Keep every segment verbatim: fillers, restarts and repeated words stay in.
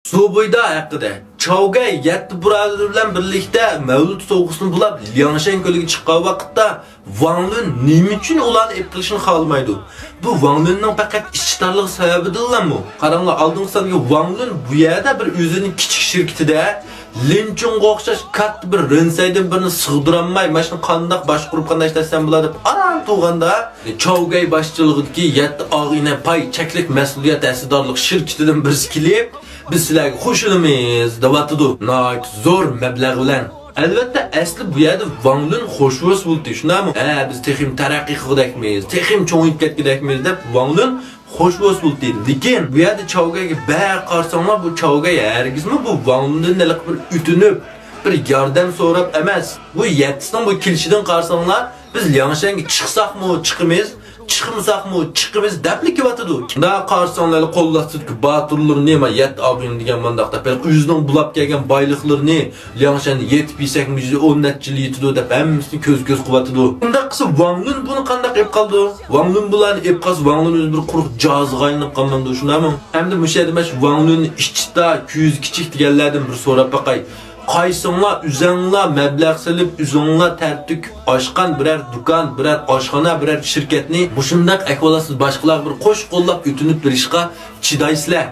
سۇ بويىدا ھەققىدە. چاۋگەي يەتتە بۇرادىرى بىلەن بىرلىكتە مەۋلۇت سوۋغىسىنى بۇلاپ لياڭشەن كۆلىگە چىققان ۋاقىتتا، ۋاڭ لۈن نېمە ئۈچۈن ئۇلارنى ئېلىپ قېلىشنى خالىمايدۇ؟ بۇ ۋاڭ لۈننىڭ پەقەت ئىچى تارلىقى سەۋەبىدىنلامۇ؟ قاراڭلار، ئالدىنقى ساندىكى ۋاڭ لۈن بۇ يەردە بىر ئۆزىنىڭ كىچىك شىركىتىدە لىن چۇڭغا ئوخشاش كاتتا بىر رېنسەيدىن بىرنى سىغدۇرالماي، ماشۇنى قانداق باشقۇرۇپ، قانداق ئىشلەتسەم بولار دەپ ئاران تۇرغاندا، چاۋگەي باشچىلىقىدىكى يەتتە ئاغ ئىنەن پاي چەكلىك مەسئۇلىيەت ھەسسىدارلىق شىركىتىدىن بىرسى كېلىپ، «بىز سىلەرگە قوشۇلىمىز» دەۋاتىدۇ. ناھايىتى زور مەبلەغ بىلەن. ئەلۋەتتە، ئەسلى بۇ يەردە ۋاڭ لۈن خوشۋاس بولدى، شۇنداقمۇ؟ ھە، بىز تېخىمۇ تەرەققىي قىلغۇدەكمىز، تېخىمۇ چوڭىيىپ كەتكۈدەكمىز دەپ ۋاڭ لۈن خوشۋاس بولدى. لېكىن بۇ يەردە چاۋگەيگە بەك قارىساڭلار، بۇ چاۋگەي ھەرگىزمۇ بۇ ۋاڭ لۈندىن ھېلىقى بىر ئۆتۈنۈپ، بىر ياردەم سوراپ ئەمەس. بۇ يەتتىسىنىڭ بۇ كېلىشىدىن قارىساڭلار، بىز لياڭشەنگە چىقساقمۇ چىقىمىز، چىقمىساقمۇ چىقىمىز دەپلا كېلىۋاتىدۇ. مۇنداق قارىساڭلار، قول ئاستىدىكى باتۇرلىرىنى، ما يەتتە ئاغىنە دېگەن مانداق دەپ، ئۆزىنىڭ بۇلاپ كەلگەن بايلىقلىرىنى، لياڭشەن يېتىپ يېسەكمۇ يۈزى ئون نەچچە يىل يېتىدۇ دەپ ھەممىسىنى كۆز-كۆز قىلىۋاتىدۇ. ئۇنداق قىلسا ۋاڭ لۈن بۇنى قانداق ئېلىپ قالىدۇ؟ ۋاڭ لۈن بۇلارنى ئېلىپ قالسا، ۋاڭ لۈن ئۆزى بىر قۇرۇق جازىغا ئايلىنىپ قالمامدۇ، شۇنداقمۇ؟ ئەمدى مۇشۇ يەردە مانا شۇ ۋاڭ لۈن ئىچى تار، كۆزى كىچىك دېگەنلەردىن بىر سوراپ باقاي. قايسىڭلار ئۆزۈڭلار مەبلەغ سېلىپ، ئۆزۈڭلار تەر تۆكۈپ ئاچقان بىرەر دۇكان، بىرەر ئاشخانا، بىرەر شىركەتنى مۇشۇنداق ئەھۋالاتسىز باشقىلارغا بىر قوش قوللاپ ئۆتۈنۈپ بېرىشقا چىدايسىلەر؟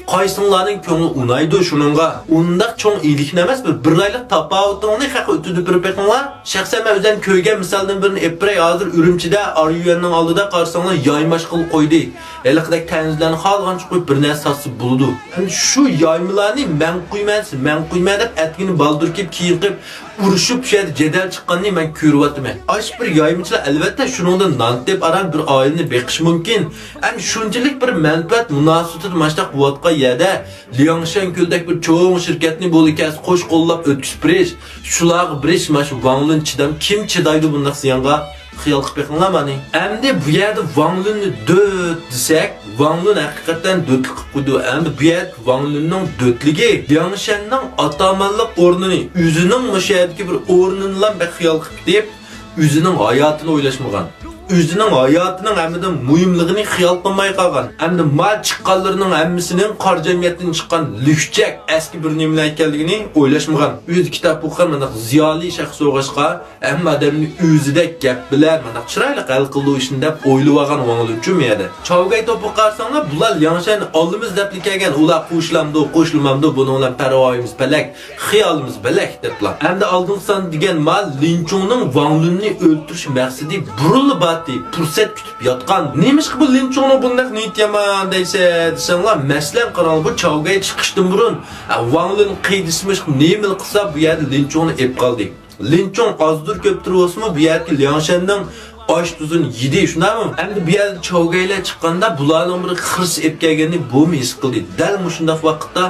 قايسىڭلارنىڭ كۆڭلى ئۇنايدۇ شۇنىڭغا؟ ئۇنداق چوڭ ئىگىلىكنى ئەمەس، بىر، بىر ئايلىق تاپاۋىتىڭنى خەق ئۆتۈنۈپ بېرىپ بېقىڭلار. شەخسەن مەن ئۆزۈم كۆرگەن مىسالدىن بىرنى ئېلىپ بېرەي. ھازىر ئۈرۈمچىدە ئاريۇەننىڭ ئالدىدا قارىساڭلار يايما ئىشقىلىپ قويدى. ھېلىقىدەك تەنزىلەرنى خالىغانچە قويۇپ بىر نەرسە ساتسا بولىدۇ. ئەمدى شۇ يايمىلارنى مەن قويىمەن، مەن قويىمەن دەپ ئەتىگىنى بالدۇر كېلىپ كېيىن قىلىپ ئۇرۇشۇپ، شۇ يەردە جېدەل چىققاننى مەن كۆرۈۋاتىمەن. ئاشۇ بىر يايمىچىلار ئەلۋەتتە شۇنىڭدىن نان تېپىپ ئاران بىر ئائىلىنى بېقىشى مۇمكىن. ئەمدى شۇنچىلىك بىر مەنپەئەت مۇناسىۋىتىدە ماشۇنداق بولۇۋاتقان يەردە لياڭشەن كۆلدەك بىر چوڭ شىركەتنى بولدى كەلسە قوش قوللاپ ئۆتكۈزۈپ بېرىش، شۇلارغا بېرىش، مانا شۇ ۋاڭ لۈن چىدام، كىم چىدايدۇ بۇنداق زىيانغا؟ خىيال قىلىپ بېقىڭلار مانا. ئەمدى بۇ يەردە ۋاڭ لۈننى دۆت دېسەك، ۋاڭ لۈن ھەقىقەتەن دۆتلۈك قىلىپ قويدى. ئەمدى بۇ يەردە ۋاڭ لۈننىڭ دۆتلۈكى لياڭشەننىڭ ئاتامانلىق ئورنىنى، ئۆزىنىڭ مۇشۇ يەردىكى بىر ئورنىنىلا بەك خىيال قىلىپ كېتىپ، ئۆزىنىڭ ھاياتىنى ئويلاشمىغان. ئۆزىنىڭ ھاياتىنىڭ ھەممىدىن مۇھىملىقىنى خىيال قىلماي قالغان. ئەمدى ما چىققانلىرىنىڭ ھەممىسىنىڭ قارا جەمئىيەتتىن چىققان لۈكچەك، ئەسكى بىر نېمىلەر ئىكەنلىكىنى ئويلاشمىغان. ئۆزى كىتاب ئوقۇغان مۇنداق زىيالىي شەخس بولغاچقا، ھەممە ئادەمنى ئۆزىدەك گەپ بىلەن مانداق چىرايلىق ھەل قىلىدۇ ئىشنى دەپ ئويلىۋالغان ۋاڭ لۈن چۈ مۇ يەردە. چاۋگەي توپىغا قارىساڭلار، بۇلار لياڭشەننى ئالىمىز دەپلا كەلگەن، ئۇلار قوشۇلامدۇ، قوشۇلمامدۇ، بۇنىڭ بىلەن پەرۋايىمىز پەلەك، خىيالىمىز بەلەك دەپلا. ئەمدى ئالدىنقى سان دېگەن ما لىنچۇڭنىڭ ۋاڭ لۈننى ئۆلتۈرۈش مەقسىتى بۇرۇنلا بارتى، پۇرسەت كۈتۈپ ياتقان. نېمىشقا بۇ لىنچۇڭنىڭ بۇنداق نىيىتى يامان دەيسە دېسەڭلار، مەسىلەن قاراڭلار، بۇ چاۋگەي چىقىشتىن بۇرۇن، ۋاڭ لۈن قىيدىسىمۇ نېمىلا قىلسا بۇ يەردە لىنچۇڭنى ئېلىپ قالدى. لىنچۇڭ ئازدۇر كۆپتۇر بولسىمۇ، بۇ يەردىكى لياڭشەننىڭ ئاش تۇزىنى يېدى، شۇنداقمۇ؟ ئەمدى بۇ يەردە چاۋگەيلەر چىققاندا، بۇلارنىڭ بىر خىرىس ئېلىپ كەلگەننى بۇمۇ ھېس قىلدى. دەل مۇشۇنداق ۋاقىتتا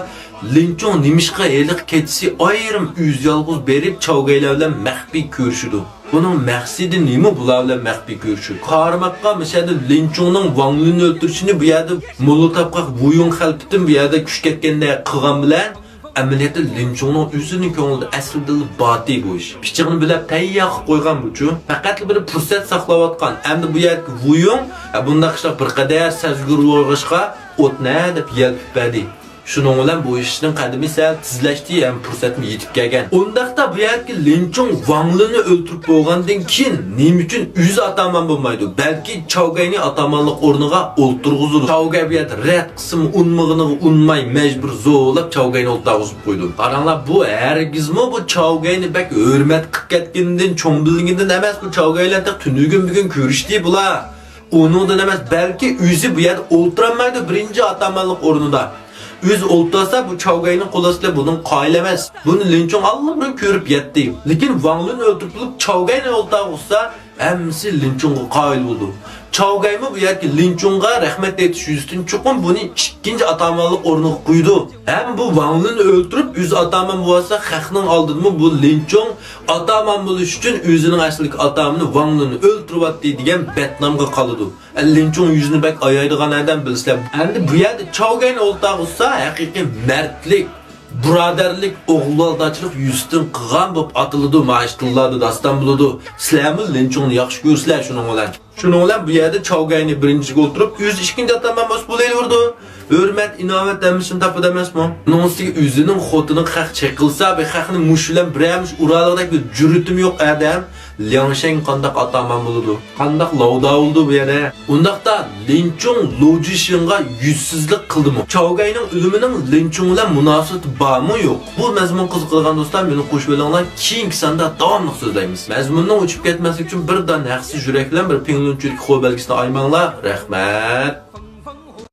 لىنچۇڭ نېمىشقا ھېلىقى كېچىسى ئايرىم ئۆزى يالغۇز بېرىپ، چاۋگەيلەر بىلەن مەخپىي كۆرۈشىدۇ؟ بۇنىڭ مەقسىتى نېمە بۇلار بىلەن مەخپىي كۆرۈشۈش؟ قارىماققا مۇشۇ يەردە لىنچۇڭنىڭ ۋاڭ لۈننى ئۆلتۈرۈشىنى بۇ يەردە موللا تاپقاق ۋۇيۇڭ خەلپىتىن بۇ يەردە كۈچ كەتكەندە قىلغان بىلەن، ئەمەلىيەتتە لىنچۇڭنىڭ ئۆزىنىڭ كۆڭلىدە ئەسلىدىلا بارتى بۇ ئىش. پىچىقىنى بىلەپ تەييار قىلىپ قويغان بۇچۇ. پەقەتلا بىر پۇرسەت ساقلاۋاتقان. ئەمدى بۇ يەردىكى ۋۇيۇڭ، ھە، بۇنداق ئىشلار بىر قەدەر سەزگۈر بولغاچقا، ئوتنە دەپ يەلپۈپ بەردى. شۇنىڭ بىلەن بۇ ئىشنىڭ قەدىمى سەل تېزلەشتى ھەم پۇرسەتمۇ يېتىپ كەلگەن. ئۇنداقتا بۇ يەردىكى لىنچۇڭ ۋاڭ لۈننى ئۆلتۈرۈپ بولغاندىن كېيىن نېمە ئۈچۈن ئۆزى ئاتامان بولمايدۇ؟ بەلكى چاۋگەينى ئاتامانلىق ئورنىغا ئولتۇرغۇزىدۇ. چاۋگەي بۇ يەردە رەت قىلسىمۇ ئۇنىمىغىنىغا ئۇنىماي، مەجبۇر زورلاپ چاۋگەينى ئولتۇرغۇزۇپ قويدۇ. قاراڭلار، بۇ ھەرگىزمۇ بۇ چاۋگەينى بەك ھۆرمەت قىلىپ كەتكىنىدىن، چوڭ بىلگىنىدىن ئەمەس، بۇ چاۋگەي بىلەن تېخى تۈنۈگۈن بۈگۈن كۆرۈشتى بۇلار. ئۇنىڭدىن ئەمەس، بەلكى ئۆزى بۇ يەردە ئولتۇرالمايدۇ بىرىنچى ئاتامانلىق ئورنىدا. ئۆزى ئولتۇرسا، بۇ چاۋگەينىڭ قول ئاستىدا بۇنىڭ قايىل ئەمەس. بۇنى لىنچۇڭ ئاللىبۇرۇن كۆرۈپ يەتتى. لېكىن ۋاڭ لۈن ئۆلتۈرۈپ بولۇپ، چاۋگەينى ئولتۇرغۇزسا، ھەممىسى لىنچۇڭغا قايىل بولىدۇ. چاۋگەيمۇ بۇ يەردىكى لىنچۇڭغا رەھمەت ئېيتىش يۈزىسىدىن چوقۇم بۇنى ئىككىنچى ئاتامانلىق ئورنىغا قويىدۇ. ھەم بۇ ۋاڭ لۈننى ئۆلتۈرۈپ، ئۆزى ئاتامان بولسا، خەقنىڭ ئالدىدىمۇ بۇ لىنچۇڭ ئاتامان بولۇش ئۈچۈن ئۆزىنىڭ ئەسلىدىكى ئاتامىنى ۋاڭ لۈننى ئۆلتۈرۈۋەتتى دېگەن بەتنامغا قالىدۇ. لىنچۇڭ يۈزىنى بەك ئايايدىغان ئادەم بىلىسىلەر. ئەمدى بۇ يەردە چاۋگەينى ئولتۇرغۇزسا، ھەقىقىي مەردلىك، بۇرادەرلىك، ئوغۇلۋالداچىلىق يۈزىسىدىن قىلغان بولۇپ ئاتىلىدۇ. مانا شۇ تىللاردا داستان بولىدۇ. سىلەرمۇ لىنچۇڭنى ياخشى كۆرىسىلەر شۇنىڭ بىلەن. شۇنىڭ بىلەن بۇ يەردە چاۋگەينى بىرىنچىگە ئولتۇرۇپ، ئۆزى ئىككىنچى ئاتامان بولسا بولۇۋېرىدۇ. ھۆرمەت، ئىناۋەت ھەممىسىنى تاپىدۇ ئەمەسمۇ؟ ئۇنىڭ ئۈستىگە ئۆزىنىڭ خوتۇنىغا خەق چېقىلسا، بۇ خەقنى مۇشۇ بىلەن بىرەر مۇش ئۇرالىغۇدەك بىر جۈرئىتىم يوق ئادەم. لياڭشەن قانداق ئاتامان بولىدۇ؟ قانداق لاۋداۋۇلدۇ بۇ يەنە؟ ئۇنداقتا لىنچۇڭ لوجىشىڭغا يۈزسىزلىك قىلدىمۇ؟ چاۋگەينىڭ ئۆلۈمىنىڭ لىنچۇڭ بىلەن مۇناسىۋىتى بارمۇ يوق؟ بۇ مەزمۇن قىزىقىدىغان دوستلار، مېنى قوشۇۋېلىڭلار، كېيىنكى ساندا داۋاملىق سۆزلەيمىز. مەزمۇننىڭ ئۆچۈپ كەتمەسلىكى ئۈچۈن بىردان ھەقسىز يۈرەك بىلەن بىر پىڭلۇنچۈدىكى خو بەلگىسىنى ئايىماڭلار. رەھمەت.